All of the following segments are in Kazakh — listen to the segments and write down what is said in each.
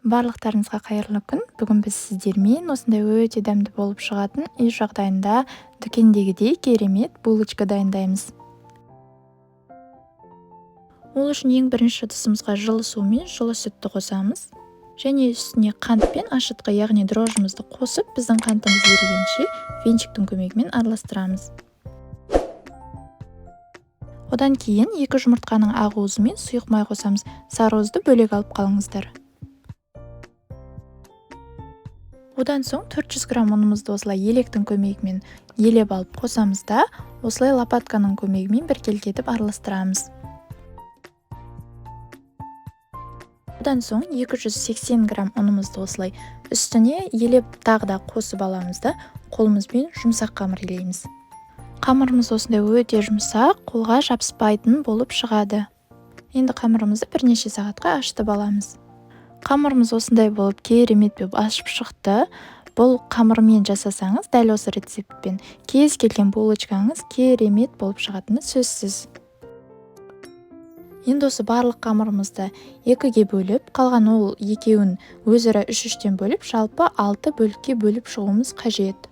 Барлықтарыңызға қайырлы күн. Бүгін біз сіздермен осындай өте дәмді болып шығатын үй жағдайында дүкендегідей керемет булочка дайындаймыз. Ол үшін ең бірінші ыдысымызға жылы су мен жылы сүтті қосамыз. Және үстіне қант пен ашытқы, яғни дрожжымызды қосып, біздің қантымыз ерігенше венчиктің көмегімен араластырамыз. Одан кейін 2 жұмыртқаның ақ уызы мен сұйық май қосамыз. Сары уызды бөлек алып қалыңыздар. Одан соң 400 грамм ұнымызды осылай електің көмегімен елеп алып қосамыз да, осылай лопатканың көмегімен біркелкі етіп араластырамыз. Одан соң 280 грамм ұнымызды осылай үстіне елеп тағы да қосып аламыз да, қолымызбен жұмсақ қамыр илейміз. Қамырымыз осындай өте жұмсақ, қолға жабыспайтын болып шығады. Енді қамырымызды бірнеше сағатқа ашытып аламыз. Қамырымыз осындай болып керемет болып ашып шықты. Бұл қамырмен жасасаңыз, дәл осы рецептпен кез келген булочкаңыз керемет болып шығатыны сөзсіз. Енді осы барлық қамырымызды 2-ге бөліп, қалған ол екеуін өзара үш-үштен бөліп, жалпы 6 бөлікке бөліп шығуымыз қажет.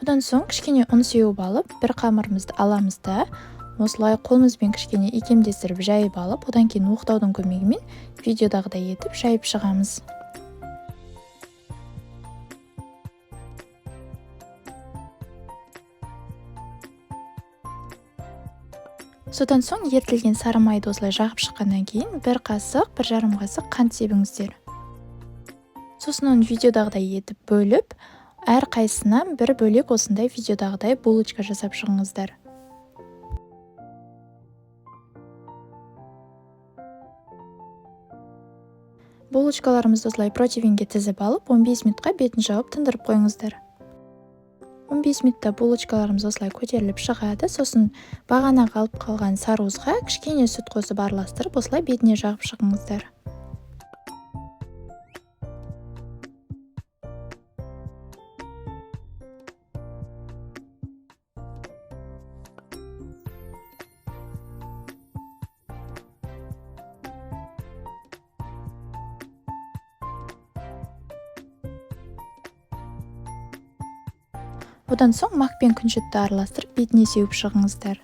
Одан соң кішкене ұн сеуіп алып, бір қамырымызды аламыз да, осылай қолымызбен кішкене икемдестіріп жайып алып, одан кейін оқтаудың көмегімен видеодағыдай етіп жайып шығамыз. Содан соң ерітілген сары майды осылай жағып шыққаннан кейін бір қасық, бір жарым қасық қант себіңіздер. Сосын оны видеодағыдай етіп бөліп, әр қайсысынан бір бөлек осындай видеодағыдай булочка жасап шығыңыздар. Булочкаларымызды осылай противенге тізіп алып, 15 минутқа бетін жауып тындырып қойыңыздар. 15 минутта булочкаларымыз осылай көтеріліп шығады. Сосын бағана қалып қалған сары уызға кішкене сүт қосып араластырып, осылай бетіне жағып шығыңыздар. Одан соң мак пен күнжітті араластырып бетіне сеуіп шығыңыздар.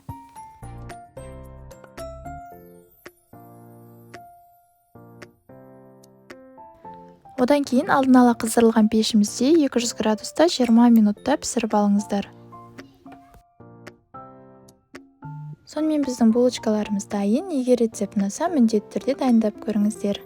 Одан кейін алдын ала қыздырылған пешімізде 200 градуста 20 минутта пісіріп алыңыздар. Сонымен біздің булочкаларымыз дайын. Егер рецепт ұнаса, міндетті түрде дайындап көріңіздер.